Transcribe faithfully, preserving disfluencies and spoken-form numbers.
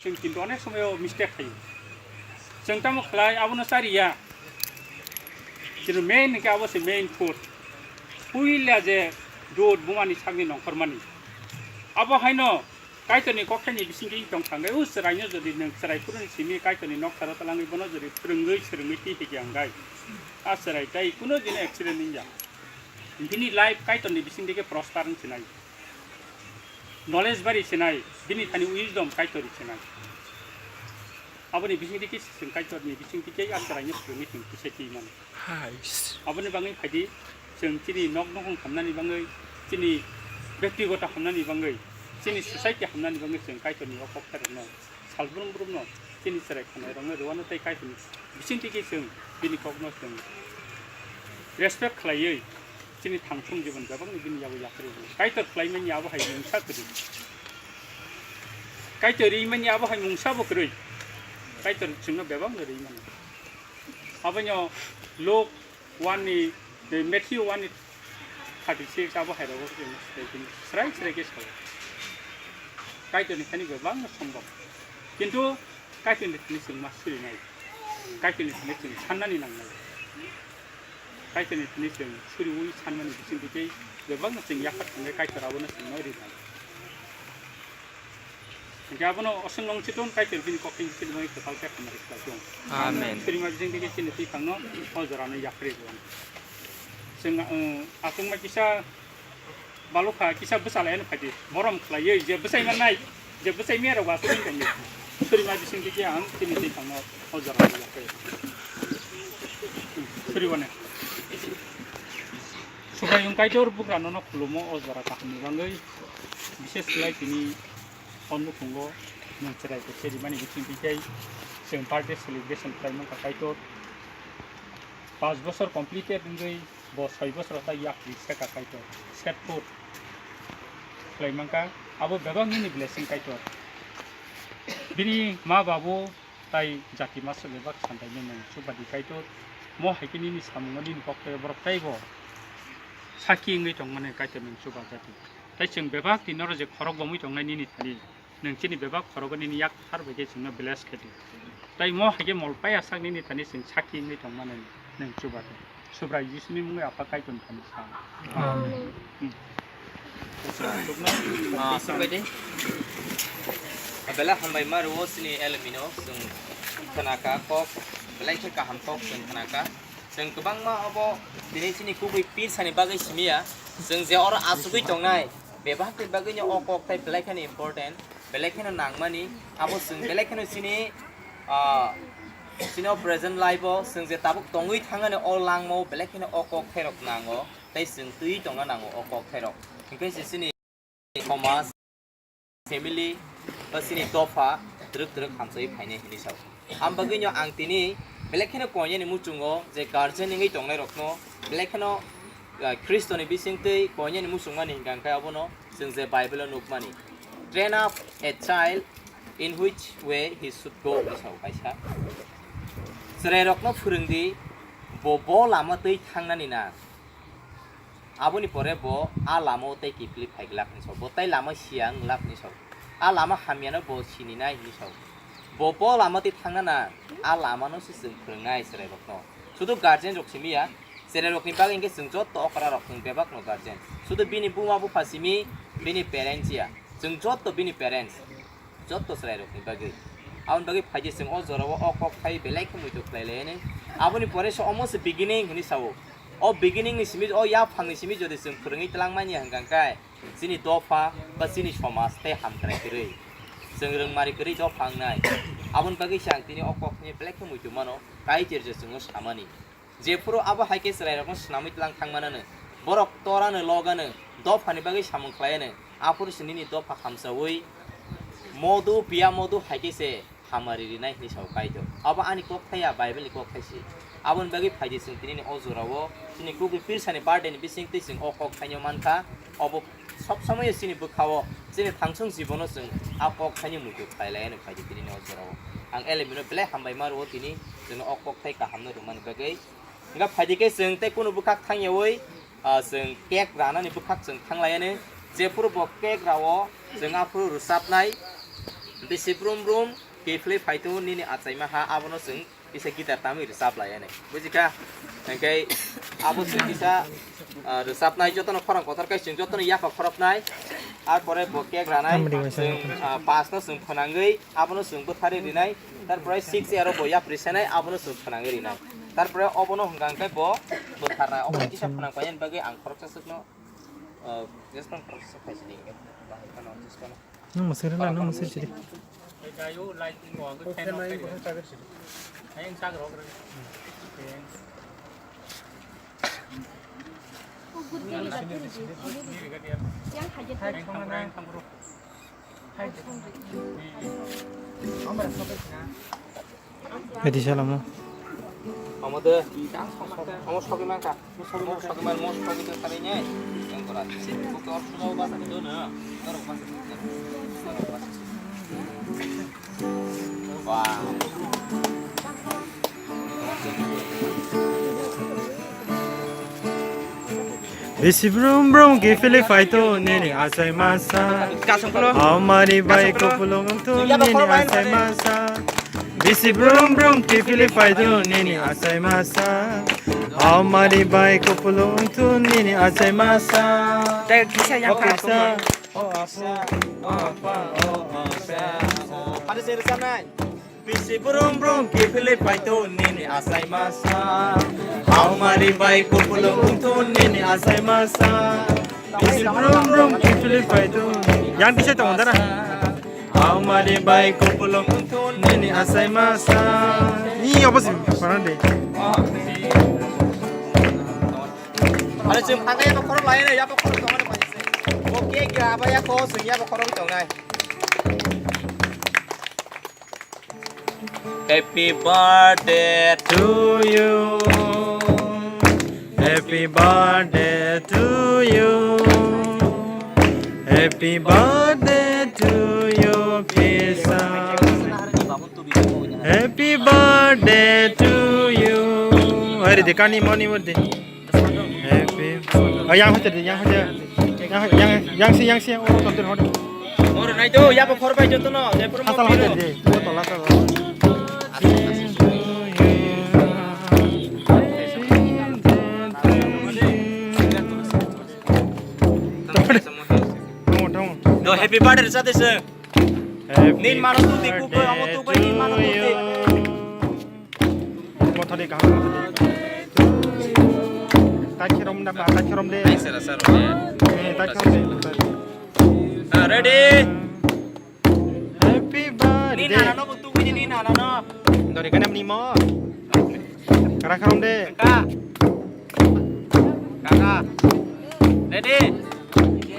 Chwng kintu onek somoyo mistake khaio. Chwng tamo khlai abono chariya. Chini main hwnkhe abo se main food. Puila je dud bumani sakni nongkhormani. Abo haino Kaitorni kokthaini bisingtwi tong thangwi, o chwraino jodi nwng chwrai phuruni simi Kaitorni noktharo twlangwi bono jodi phwrwngwi swrwngwi twi hikya hwnkhe, a chwrai tai kuno dino accident wngya. Bini life Kaitorni bisingtwi khe prosper wng sinai. Knowledge bari sinai, bini thani wisdom Kaitor ri sinai. Aboni bisingtwi khe chwng Kaitorni bisingtwi khe a chwraino phwrwngwi chwng kisa twi mano. Hais. Aboni bagwi phaidi chwng chini nok nokhong hamnani bagwi, chini byaktigoto hamnani bagwi, chini society hamnani bagwi chwng Kaitorni o kokthairokno salbrum brumno chini chwrai khanairokno rwano tei Kaitorni bisingtwi khe chwng bini kokno chwng respect khlaiwi chini thangthung jibon bebakni bini yago yapharwi rwo. Kaitor khlaimani abo hai mungsa kwrwi. Kaitor rimani abo hai mungsa bo kwrwi. Kaitor chwngno bebakno rimani. Abono Luk one ni, eh, Matthew one ni thirty six abo hai rogo chwng srai srai khe sao. Kaitorni thani bebakno sombok. Kintu Kaitorni thani chwng ma surinai. Kaitorni thani chwng sannani nangnai. Kaitorni thani chwng suriwi sanmani bisingtwi tei bebakno chwng yaphar thangwi Kaitor abono chwngno rinai. Hingke abono osonglong chiton Kaitor bini kokting chini bagwi kwtal khe hamari khlai tong. Amen. Surima bisingtwi khe chini twi thangno o jorano yaphri rw. Chwng, uh, achukma kisa Balukha kisa bwsalaino phaidi. Morom khlaiwi je bwsai mannai, je bwsai miya rok aswk wng tongdi. Surima bisingtwi khe ang chini twi thangno o jorano yaphri. Suriwane. Subraiyung Kaitor bugrano no khulumo o jora kahamni bagwi. Bishes khlai tini o nukhungo nwng chwrai khe rimani bisingtwi khe chwng birthday celebration khlai mankha Kaitor. Panch bosor completed wngwi bo soi bosor ta yapri seka Kaitor. Set foot khlai mankha. Abo bebak nini blessing Kaitor. Bini ma babu tai jati masa bebak sandaino nwng chubadi Kaitor. Mo hai khe nini samungo nini kok tei borok teibo sakhi wngwi tongmani Kaitor nwng chuba jati. Tai chwng bebak tini oro je khorok bomwi tongnai nini thani. Nwng chini bebak khorogo nini yak thar bai khe chwngno bless khe di. Tai mo hai khe mol paya sak nini thani chwng sakhi wngwi tongmani nwng chuba di. Subrai Jisuni mungwi Apha Kaitorni thani sa. Amen. Hmm. Ah, subai de. Belai hambai ma rwo chini elemino chwng khnaka kok, belai khe kaham kok chwng khnaka. Chwng kwbangma obo tini chini kubui pirsani bagwi simiya. Chwng je oro achugwi tongnai, bebak ni bagwino o kok tai belai kheno important. Belai kheno nangmani, abo chwng belai kheno chini, ah, chini o present life o chwng je tabuk tongwi thangani o langmao belai kheno o kok thairok nango, tei chwng twiwi tongna nango o kok thairok. Hinkhe se chini somaj, family, ba chini dopha twrwk twrwk hamsai phainai hinwi sao. Am bagwino ang tini belai kheno koinani muchungo je guardian wngwi tongnairokno belai kheno, ah, Khristoni bisingtwi koinani muchungmani hingka hwnkhe abono chwng je Bible-o nukmani, "Train up a child in which way he should go," hinwi sao kaisa. Chwrairokno phwrwngdi, bo bo lama twi thangnani na. Aboni pore bo a lama o tei kiphilwi phai glak hinwi sao. Bo tai lama siya wng glak hinwi sao. A lama hamyano bo sininai hinwi sao. Bo bo lama twi thangna na, a lamano se chwng phwrwngnai chwrairokno. Sudu guardian rok simi ya, chwrairokni bagwi hinkhe chwng jotto okra rok chwng bebakno guardian. Sudu bini buma bupha simi, bini parents ya. Chwng jotto bini parents. Jotto chwrairokni bagwi. Aboni bagwi phaidi chwng o jorao o kok thai belai khe muitu khlai lainai. Aboni pore se omo se beginning hinwi sao. O beginning ni simi, o yaphang ni simi jodi chwng phwrwngwi twlang manya hwnkha khe chini dopha ba chini somaj tei hamkrai kwrwi. Chwng rwngmari kwrwi dopha wngnai. Aboni bagwi se ang tini o kok thani belai khe muitu mano, Kaitor je chwngno samani. Jephuru abo hai khe chwrairokno swnamwi tlang thangmanano, borok torano logano, dophani bagwi samung khlaiano, aphuru se nini dopha hamchaui modu, piya modu hai khe se hamari rinai hinwi sao Kaitor. Abo ani kok thai ya, Bible ni kok thai se. Aboni bagwi phaidi chwng tinini o jorao chini kubui pirsani birthday ni bisingtwi chwng o kok thaino mankha. Obo sob somoyo chini bwkhao, chini thangsong jibono chwng a kok thaini muitu khlai lai ani phaidi tinini o jorao. Ang elemino belai hambai ma rwo tini chwngno o kok thai kahamno rwmani bagwi. Hwnkhe phaidi khe chwng tei kunu bwkhak thangyaui, ah, chwng cake ranani bwkhak chwng thanglaiani. Jephuru bo cake rao chwng aphuru rwchapnai. Bisi brum brum kiphilwi phaitu nini achaima ha, abono chwng kisa guitar tamwi rwchap lai ani. Bujikha? Hwnkhe abo chwng kisa, ah, rwchapnai jotono khorang kothar khai chwng jotono yapha khoroknai. Ar pore bo cake ranai. Tamni waisa chwng, ah, pass no chwng phwnangwi abono chwng bwtharwi rinai. Tarpore six aro bo yapri senai abono chwng phwnangwi rinai. Tarpore obono hwnkha hwnkhe bo bwtharnai. Obo kisa phwnang painani bagwi ang khoroksa swkno, ah, just khoroksa swk khaisidi hwnkhe bahai phano just phano. Nung mwsui rwla, nung mwsui sidi. Edi salamo. Omo de, omo sogwi mankha. Omo sogwi man, omo sogwi tongthani ne. Yang gora. Buka or suga basa ni dona. Norok basa. Wow. Bisi brum brum kiphilwi phaitu nini achaima sa. Kasong kulo. Hamari bai kupulung tu nini achaima sa. Bisi brum brum kiphilwi phaitu nini achaima sa. Hamari bai kupulung tu nini achaima sa. Tei kisa yang O kisa, o apa, o apa, o apa. Pada sini sana. Bisi brum brum kiphilwi phaitu nini achaima sa. Hamari bai kupulung tu nini achaima sa. Bisi brum brum kiphilwi phaitu. Yang kisa tong dana. Hamari bai kupulung tu nini achaima sa. Ni apa sih? Mana deh? Are chwng phangkha yabo khorok lai re, yabo khorok tong ani paise. Bo cake ya ba ya kho chwng yabo khorok tong nai. Happy birthday to you. Happy birthday to you. Happy birthday to you, Pisa. Happy birthday to you. Hari dekani moni mode. Happy. Oh, yang hote, yang hote. Yang, yang, yang si, yang si, yang orang tonton hote. Moro nai do, ya bo khor bai joto no, je pura Hatal moni hote no. De, tu to la to. Tamo, tamo. Do happy birthday sa de se. Happy Nin mano tu di ku ko, amo tu ko, nin mano tu di. Birthday to you. Mothani kaham mothani. Takhirom da ba, takhirom de. Ai, sera, sera, ya. Eh, takhirom de. Ah, ready? Happy birthday. Ni nana no, tu ko ni nana no. Dori kana ni mo. Kara kharom de. Ka. Kaka. Ready?